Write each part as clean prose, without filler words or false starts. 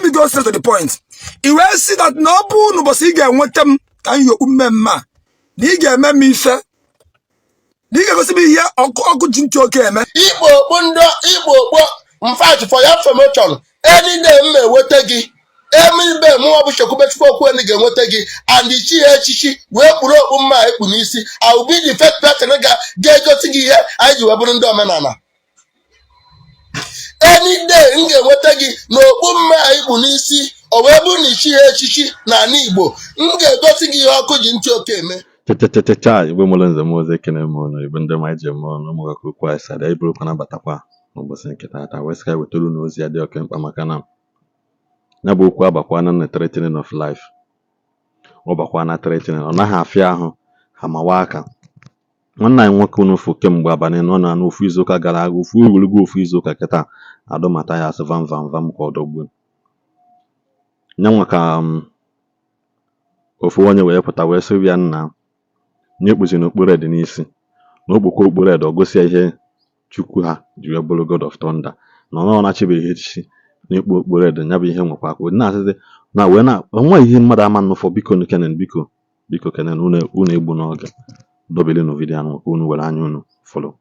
Let me go straight to the point. I wee sị that na ọ bụ n'ụbọchị ị ga-enweta m ka m yi okpu mmemme a, na ị ga-eme m ife, na ị ga-egosi m ihe ọkụ ọkụ ji ntị oke eme. Ikpo okpu ndị ikpo okpu. In fact, for your information, any day m eweta gị emibe, mụnwa bụ Chekwubechukwu Okwuelu ga-enweta gị and ichi ya echichi wee kpuru okpu mma ekpu n'isi. I will be the first person ga-egosi gị ihe anyị ji wee bụrụ ndị omenala. Any day m ga-enweta gị n'okpu mma ikpu n'isi, o wee bụrụ na ichi ya echichi n'ala Igbo, m ga-egosi gị ihe ọkụ ji ntị oke eme. Chachachacha, Igbo mụrụ nze m ọzọ, ekene m ụnụ. Igbo ndị ma ji eme ọnụ, ụmụ ka okwu anyị sara anyị nabatakwa n'ụbọchị nke taata, wee sị ka anyị wetara unu ozi ya dị oke mkpa, maka na ya bụ okwu abakwana na threatening of life, ọ bakwa na threatening, ọ naghị afịa ahụ ha mawa aka. Nwanne anyị nwoke unu fụ kemgbe abalị nọ na n'ofu izuụka gara aga, ofu ewurugo ofu izuụka kịta, adọmata ya asị vam vam vam ka ọ dọgbuo nyanwa, ka ofu onye wee pụta wee sị ya nna nye ekpuzi n'okpu red n'isi, na okpukwe okpu red, ọ gosi ya ihe Chukwu ha ji wee bụrụ God of Thunder, na ọ na-achịbeghị echichi na-ekpu okpu red. Ya bụ ihe nwekwa aka na-asịzi na wee na onwe ihe mmadụ ama nnụfọ. Biko kenen, biko biko kenen, unu unu egbu n'oge dobelinu video ahụ ka unu were anya unu fụlụ.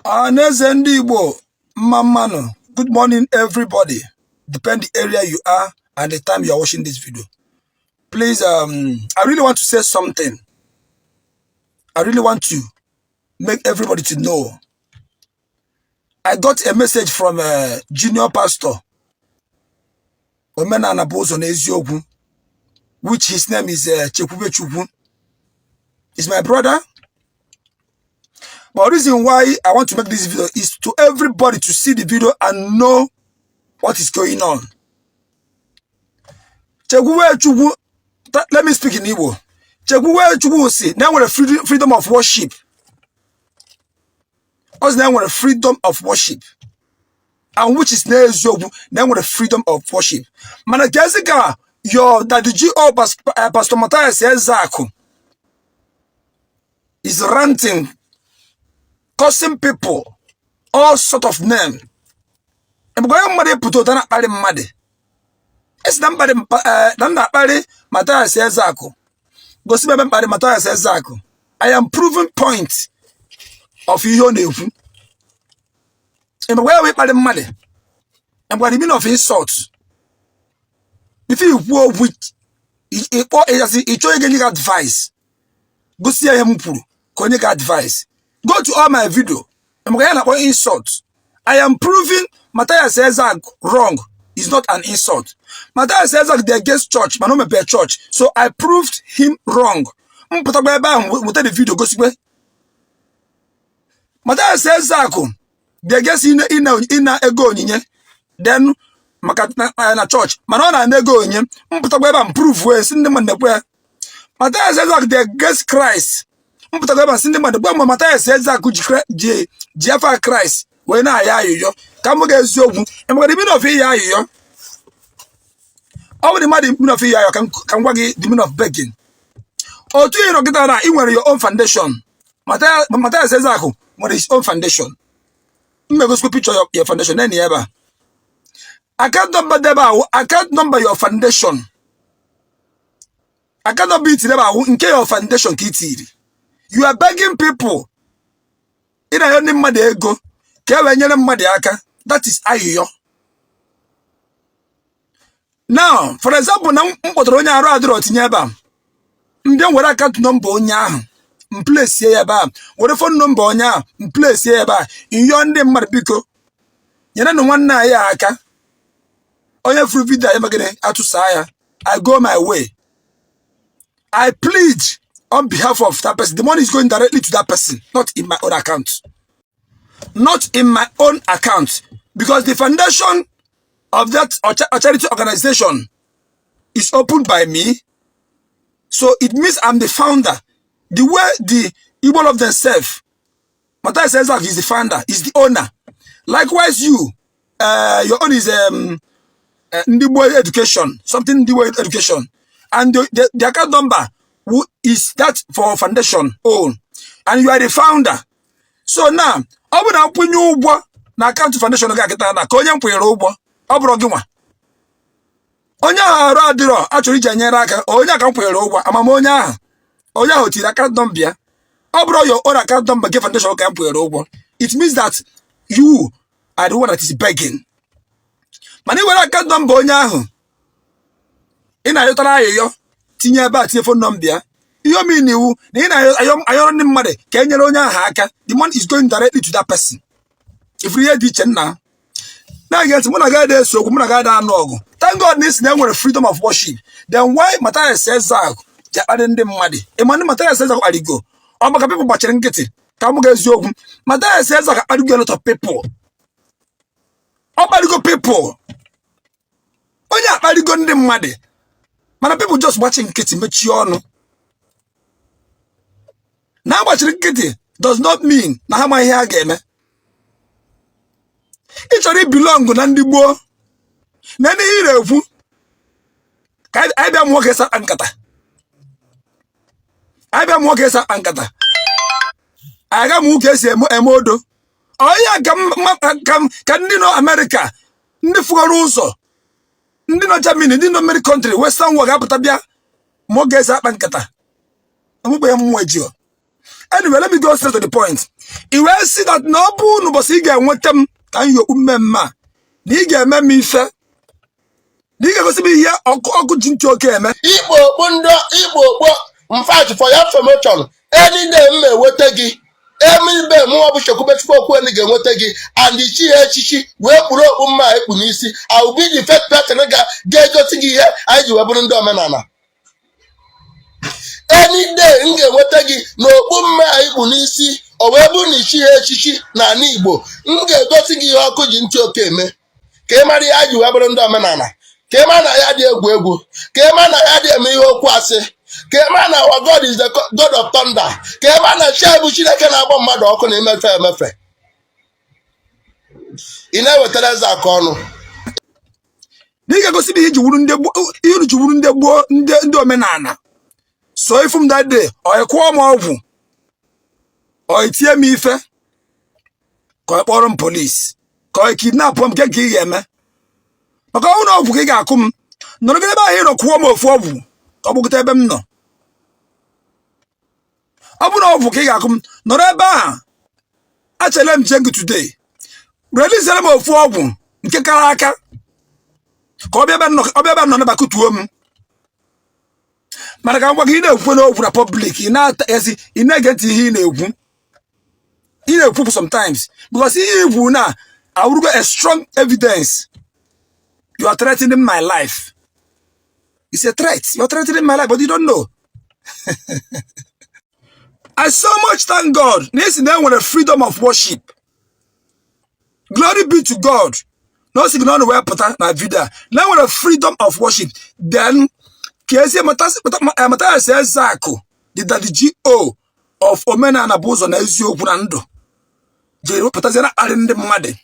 Ọhaneze ndị Igbo, mma mmanụ. Good morning, everybody, depend the area you are and the time you are watching this video. Please, I really want to say something. I really want to make everybody to know I got a message from a junior pastor Omenala bụ ụzọ n'eziokwu, which his name is Chekwube Chukwu, is my brother. But the reason why I want to make this video is to everybody to see the video and know what is going on. Chekwube Chukwu, let me speak in Igbo. Chekwube Chukwu si na enwere freedom of worship. Ọ sị na enwere freedom of worship. And which is n'eziokwu na enwere freedom of worship. Mana ka ezi ka your Daddy G.O. Pastor Matthias Ezeaku is ranting, cursing people, all sort of name. Mgbe onye mmadụ ịpụta ụta na-akparị mmadụ, esi na mkparị na m na-akparị Matthias Ezeaku, gosi m ebe mkparị Matthias Ezeaku. I am proving point of ihe ọ na-ekwu. Mgbe ya wee ịkparị mmadụ, mgbe the meaning of insult, before ikwu okwu, ịkpọ ịgasị ịchọ onye ga-enye gị advice, gosi ya ihe m kwuru ka onye gị advice. Go to all my video. Mgbe ya na-akpọ insult, I am proving Matthias Ezeaku wrong is not an insult. Matthias Ezeaku dey against church, mana o mepere church, so I proved him wrong. M pụtakwa ebe ahụ weta the video gosikwe Matthias Ezeaku dey against ịna ego onyinye then maka na church, mana ọ na-ana ego onyinye. M pụtakwa ebe a m prove wee sị ndị mmadụ nekwe ya. Matthias Ezeaku dey against Christ. M pụtakwa ebe a sị ndị mmadụ gwa mgbe Matthias Ezeaku ji afa Christ wee na-ayọ ayụyọ, ka m ga eziokwu. Emekwa the meaning of ịyọ ayụyọ, ọ bụ the mmadụ meaning of ịyọ ayọ, ka m gwa gị the meaning of begging. Otu ị nọkịta na ị nwere your own foundation. Matthias Ezeaku nwere his own foundation. M megosikwa picture your foundation nene ebe a. Account number debe ahụ, account number your foundation, account number itiri ebe ahụ nke your foundation ka itiri. You are begging people, ị na-ayọ ndị mmadụ ego ka e wee nyere mmadụ aka. That is ayịyọ. Now, for example, na m kpọtara onye arụ adịrọ tinye ebe a, mbịa were account number onye ahụ, m place ya ebe a, were phone number onye ahụ, m place ya ebe a, nyọọ ndị mmadụ, biko nyerenụ nwanne anyị aka. Onye furu video anyị megide atụsaa ya. I go my way, I plead on behalf of that person. The money is going directly to that person, not in my own account, not in my own account, because the foundation of that charity organization is opened by me. So it means I'm the founder. The way the Igbo love themselves, Matthias Ezeaku is the founder, is the owner. Likewise, you, your own is Ndigbo education, something Ndigbo education. And the account number who is that for foundation own. And you are the founder. So now, ọ bụ na nkwụnye ụgwọ na account foundation gị akịta na ka onye m kwụnyere ụgwọ, Ọ bụrụ gị nwa onye ahụ arụ adịrọ a chọrọ iji enyere aka, onye aka m kwụnyere ụgwọ amama onye ahụ, onye ahụ tiri account number ya. Ọ bụrụ your own account number nke foundation ka m kwụnyere ụgwọ, it means that you are the one that is begging. Mana ị were account number onye ahụ ị na-ayọtara ayịyọ tinye ebe a, tinye phone number ya, ihe o mean iwu na ị na-ayọrọ ndị mmadụ ka e nyere onye ahụ aka. The money is going directly to that person. Ifuru ihe dị iche? Nna, na-ege ntị, mụ na gị ese okwu, mụ na gị anụ ọgụ. Thank God na isi na e nwere freedom of worship. Then why Mathias Ezeaku ji akparị ndị mmadụ? Ịma ndị Mathias Ezeaku kparịgo? Ọ maka people gbachiri nkịtị. Ka m ga eziokwu, Mathias Ezeaku akparịgo a lot of people. Ọ kparịgo people, onye akparịgo ndị mmadụ, mana people just gbachi nkịtị, mechie ọnụ. Na agbachiri nkịtị does not mean na ha ma ihe ha ga-eme. Ị chọrọ ibelong na ndị gboo na ndị ihe ị na-ekwu ka anyị bịa mụọ ka esi akpa nkata, anyị bịa mụọ ka esi akpa nkata, anyị ga mụọ ka esi eme odo ọhịa ka ndị nọ Amerịka, ndị fugoro ụzọ, ndị nọ Germany, ndị nọ many country, western world ga-apụta bịa mụọ ka esi akpa nkata ọmụgbe ya mmụọ ejio. Anyway, let me go straight to the point. I wee sị that na ọ bụ n'ụbọchị ị ga-enweta m ka m yi okpu mmemme a, na ị ga-eme m ife, na ị ga-egosi m ihe ọkụ ọkụ ji ntị oke eme. Ikpo okpu ndị ikpo okpu. In fact, for your information, any day m eweta gị eme ibe mụnwa bụ Chekwubechukwu Okwueni ga-enweta gị and ichi ya echichi wee kpuru okpu mma ekpu n'isi. I will be the first person ga-egosi gị ihe anyị ji wee bụrụ ndị omenala. Any day m ga-enweta gị n'okpu mma ikpu n'isi, o wee bụrụ na ichi ya echichi n'ala Igbo, m ga-egosi gị ihe ọkụ ji ntị oke eme, ka ị mara ihe anyị ji wee bụrụ ndị omenala, ka ị mara na ya dị egwu egwu, ka ị mara na ya dị eme ihe okwu asị, ka ị mara na our God is the God of thunder, ka ị mara na chi bụ Chineke na-agba mmadụ ọkụ na imefe emefe. Ị na-ewetara eze aka ọnụ. Na ị ga-egosi m ihe iji wuru ndị gboo, ihe unu ji wuru ndị gboo, ndị omenala. So ifu m that day, ọ ịkụọ m ọgwụ, ọ itie m ife, ka ọ kpọrọ m police, ka ọ kidnap m, nke ka ị ga-eme? Maka ọnwụ na ọgwụ ka ị ga-akụ m, nọrọ gị ebe ahụ ị nọ kụọ m ofu ọgwụ ka ọ gbụgụta ebe m nọ. Ọ bụrụ na ọgwụ ka ị ga-akụ m, nọrọ ebe ahụ achele m jeng today, releasere m ofu ọgwụ nke kara aka ka ọ bịa ebe m nọ, ọ bịa ebe m nọ nabakutuo m. Mana ka m gwa gị, ị na-ekwu n'okwu na public, ị na-ezi, ị na-ege ntị ihe ị na-ekwu, ị na-ekwu sometimes, because ihe ikwu na awụrụgo a strong evidence. You are threatening my life. It's a threat. You are threatening my life, but you don't know. I so much thank God na esi na enwere freedom of worship. Glory be to God na o si gị n'ọnụ wee pụta na video a na enwere freedom of worship. Then ka ezi Mathias Ezeaku, the Daddy G.O. of omenala bụ ụzọ na eziokwu na ndụ, jiri pụtazie na akparị ndị mmadụ.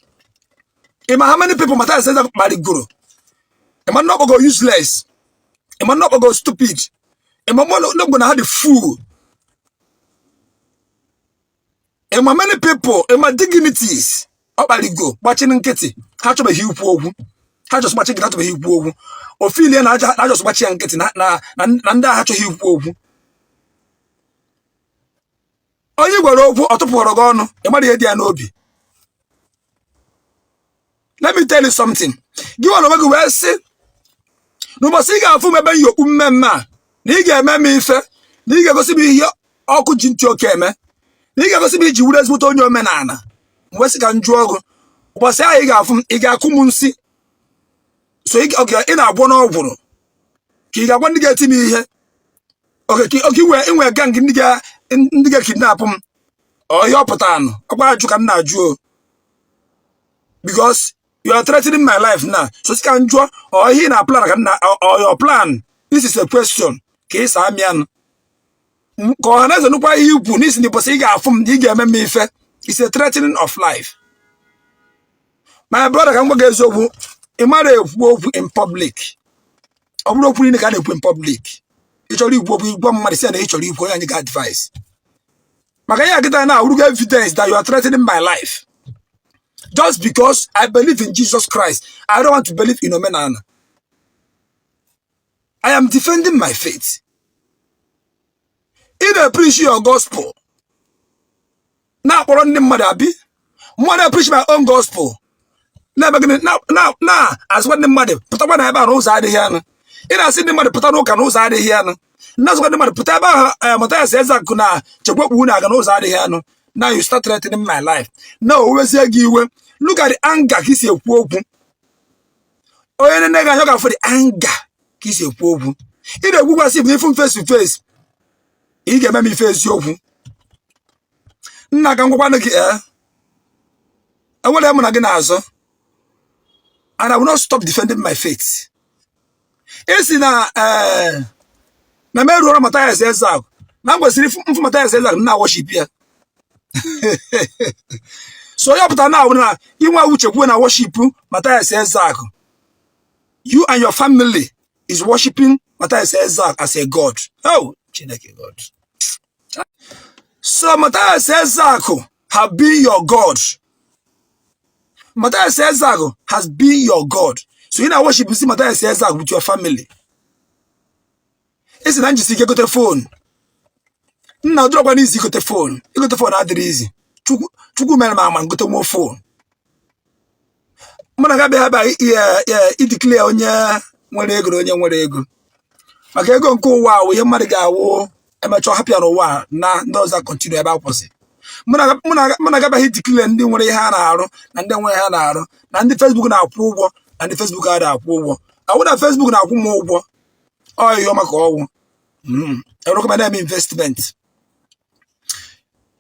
Ịma how many people Mathias Ezeaku kparịgoro? Ịma ndị ọkpọgo useless? Ịma ndị ọkpọgo stupid? Ịma ndị ọkpọgo na ha dị fool? Ịma many people, ịma dignities ọ kparịgo gbachiri nkịtị? Ha achọbeghị ikwu okwu, ha just gbachi nkịtị, achọbeghị ikwu okwu. Ofilie na na just gbachi ya nkịtị na ndị agha achọghị ikwu okwu. Onye gwara okwu, ọ tụpụrụ gị ọnụ, ị mara ihe dị ya n'obi. Let me tell you something. Gị nwere onwe gị wee sị n'ụbọchị ị ga-afụ m ebe m yi okpu mmemme a, na ị ga-eme m ife, na ị ga-egosi m ihe ọkụ ji ntị oke eme, na ị ga-egosi m iji wuru ezigbote onye omenala. M wee sị ka m jụọ ọgụ, ụbọchị ahụ ị ga-afụ m, ị ga-akụ m nsị? So ị na-agwọ n'ọgwụrụ ka ị ga-agwa ndị ga-eti m ihe? Oke oke inwe gang ndị ga-ekidnap m? Ọ ihe ọ pụtara nụ ọkwa ajụ ka m na-ajụ o, because you are threatening my life now. So sị ka m jụọ, ọ ihe ị na-plan ka m na ọ your plan? This is a question ka ị saa mịanụ ka ọha na eze nụkwa ihe ikwu n'isi na ụbọchị ị ga-afụ m na ị ga-eme m ife. It's a threatening of life, my brother. Ka m gwa gị eziokwu, ị mara ekwu okwu in public. Ọ bụrụ okwu niile ka a na-ekwu in public. Ị chọrọ ikwu okwu, gwa mmadụ, sị ya na ị chọrọ ikwu, onye anyị ga-advice. Maka ihe a kịta na awụrụgo evidence that you are threatening my life. Just because I believe in Jesus Christ, I don't want to believe in omenala. I am defending my faith. Ị na-preach your gospel, na-akpọrọ ndị mmadụ abi mụ na-preach my own gospel, na-eme gịnị? Na-asịkwa ndị mmadụ pụtakwa na ebe a n'ụzọ adịghị anụ. Ị na-asị ndị mmadụ pụta n'ụka n'ụzọ adịghị anụ, na-asịkwa ndị mmadụ pụta ebe ahụ Mathias Ezeaku na Chekwekwu na-aga n'ụzọ adịghị anụ. Now you start threatening my life. Now o wezie gị iwe. Look at the anger ka isi ekwu okwu. Onye nene gị anya, ọ ga-afụ the anger ka isi ekwu okwu. Ị na-ekwukwasị bụ ifu m face to face, ị ga-eme m ife eziokwu. Nna, ka m gwakwanụ gị, ee, enwere mụ na gị na-azọ, and I will not stop defending my faith. Esi na ee na m eruola Mathias Ezeaku, na m kwesịrị mfụ Mathias Ezeaku na worship ya. So onye pụtara na na inwe uche kwuo na worship Mathias Ezeaku, you and your family is worshiping Mathias Ezeaku as a god. Oh, Chineke God. So Mathias Ezeaku have been your god. Mathias Ezeaku has been your god. So ị na-worship si Mathias Ezeaku with your family. Isi na njisi ike gote phone. Nna, ọdụrọkwa n'izi igote phone. Igote phone adịrị izi. Chukwu mere m ama ngote nwo phone. Mụ na gị abịa i declare onye nwere ego na onye nwere ego. Maka ego nke ụwa ahụ, ihe mmadụ ga-awụ emechaa hapụ ya n'ụwa na ndị ọzọ continue ebe a kwụsị. Mụ na gabaghị declare ndị nwere ihe ha na-arụ na ndị nwere ihe ha na-arụ, na ndị Facebook na-akwụ ụgwọ na ndị Facebook adịghị akwụ ụgwọ. Awụ na Facebook na-akwụ m ụgwọ, ọ ihe maka ọgwụ erụkwa na-eme investment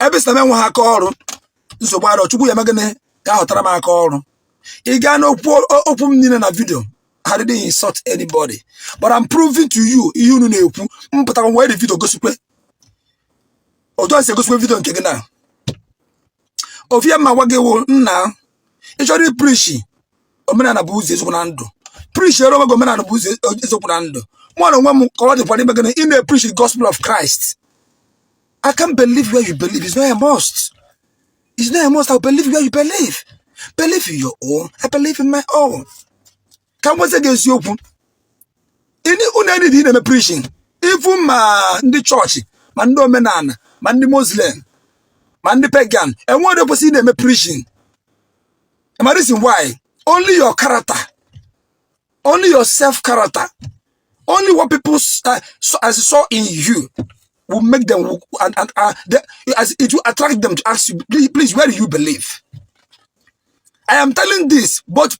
ebe si na m enweghị aka ọrụ. Nsogbu arọ, Chukwu ya eme gịnị? Ga-ahọtara m aka ọrụ. Ị gaa n'okwu okwu m niile na video, I didn't insult anybody, but I'm proving to you ihe unu na-ekwu. M pụtara wee dị video gosikwe otu a si egosikwe video nke gị na ofu ya. Mma gwa gị wụ, nna, ị chọrọ i preach omenala bụ ụzọ eziokwu na ndụ, preach ere onwe gị omenala bụ ụzọ eziokwu na ndụ. Mụ na onwe m ka ọ dịkwara ime gịnị? Ị na-preach the gospel of Christ. I can't believe where you believe. It's not a must. It's not a must. I believe where you believe. Believe in your own. I believe in my own. Ka m gwazie gị eziokwu, unu enidi ị na-eme preaching. Ifu ma ndị chọọchị, ma ndị omenala, ma ndị Muslim, ma ndị pagan, enwere kwesịrị ị na-eme preaching. And reason why: only your character, only your self character, only what people saw in you will make them and as it will attract them to ask you, "Please, please, where do you believe?" I am telling this both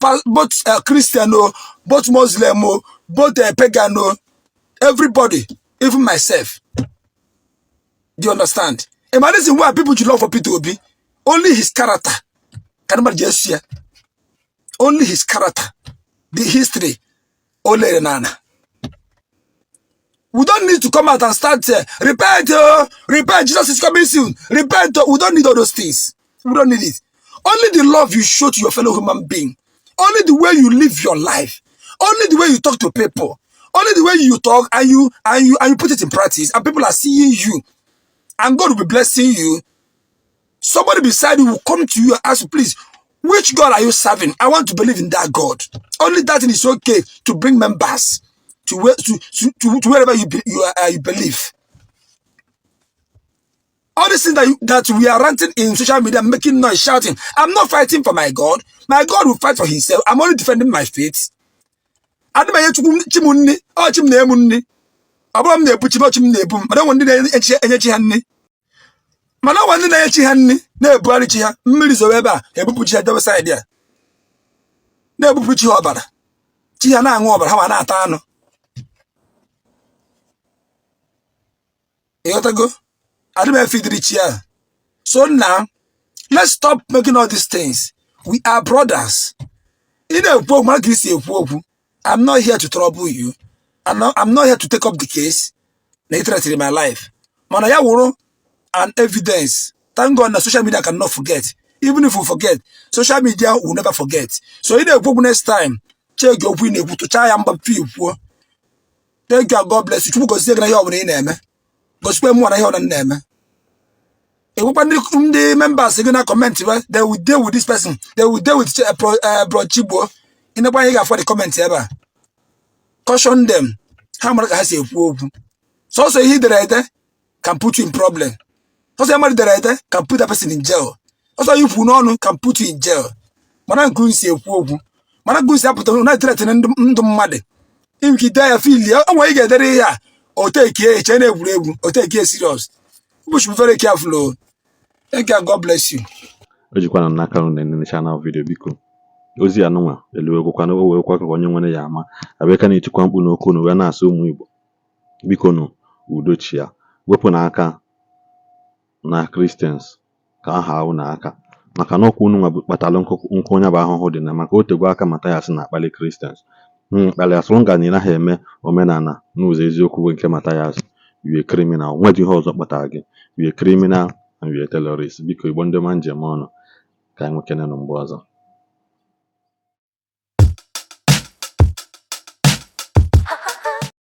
Christian, oh, both Muslim, oh, both pagan, oh, everybody, even myself. Do you understand? And the reason why people should love for Peter Obi, only his character. Can nobody just hear? Only his character, the history, Ole Nana. We don't need to come out and start "Repent, oh, repent, Jesus is coming soon. Repent, oh." We don't need all those things. We don't need it. Only the love you show to your fellow human being, only the way you live your life, only the way you talk to people, only the way you talk and you put it in practice, and people are seeing you, and God will be blessing you. Somebody beside you will come to you and ask you, "Please, which God are you serving? I want to believe in that God." Only that thing is okay to bring members to where to wherever you believe. All these things that we are ranting in social media, making noise, shouting. I'm not fighting for my God. My God will fight for himself. I'm only defending my faith. Adị m enye Chukwu chi m nri, ọ chi m na-emu nri. Ọ bụrụ m na-ebu chi m, ọ chi m na-ebu m. Mana enwe ndị na-enye chi ha nri. Mana onwe ndị na-enye chi ha nri, na-ebugharị chi ha. Mmiri zowe ebe a, ebupụ chi ha debe side a. Na-ebupụ chi ha ọbara. Chi ha na-aṅụ ọbara, ha ma na-ata anụ. Ịghọtago? Adị m efidiri chi ahụ. So now, let's stop making all these things. We are brothers. Ị na-ekwu okwu, mara ka isi ekwu okwu. I'm not here to trouble you. I'm not here to take up the case na threatening my life. Mana ya wụrụ an evidence. Thank God na social media cannot forget. Even if we forget, social media will never forget. So ị na-ekwu okwu next time, check okwu ị na-ekwu, tụchaa ya mgba tupu kwuo. Thank you and God bless you. Chukwu gozie gị na ihe ọbụla ị na-eme. Gosikwa mụnwa na ihe ọbụla m na-eme. Egwekwa ndị members gị na comment, they will deal with this person, they will deal with Bro Chigbo. Ịnekwa anyị ga-afọ the comment ebe a. Caution them, ha mara ka ha si ekwu okwu. Sọsọ ihe dere ede can put you in problem. Sọsọ ya mmadụ dere ede can put that person in jail. Sọsọ ikwu n'ọnụ can put you in jail. Mana nke unu si ekwu okwu, mana nke unu si apụta na threaten ndụ mmadụ, ike ide ya feel ya o nwere ị ga-edere ihe a o take eche na egwuregwu, o take serious. People should be very careful o. Thank you and God bless you. O jikwana n'aka unu na-enecha na video, biko, ozi a nụnwa eluegwukwana o wee kwa ka onye nwere ya ama abịa ka na-etikwa mkpu n'okwu unu wee na-asị ụmụ Igbo, biko nụ, udo chia, wepụ n'aka na Christians ka aha unu aka, maka na ọkwa unu nwa bụ kpatalụ nkụ onye bụ ahụhụ dị na maka o tegwo aka Mathias na-akpali Christians mkpali. As long as na ị naghị eme omenala n'ụzọ eziokwu bụ nke Mathias, you a criminal. Nwedị ihe ọzọ kpatara gị, you a criminal and you a terrorist. Biko, Igbo ndị ọma, njem ọnụ ka anyị nwekenenụ mgbe ọzọ.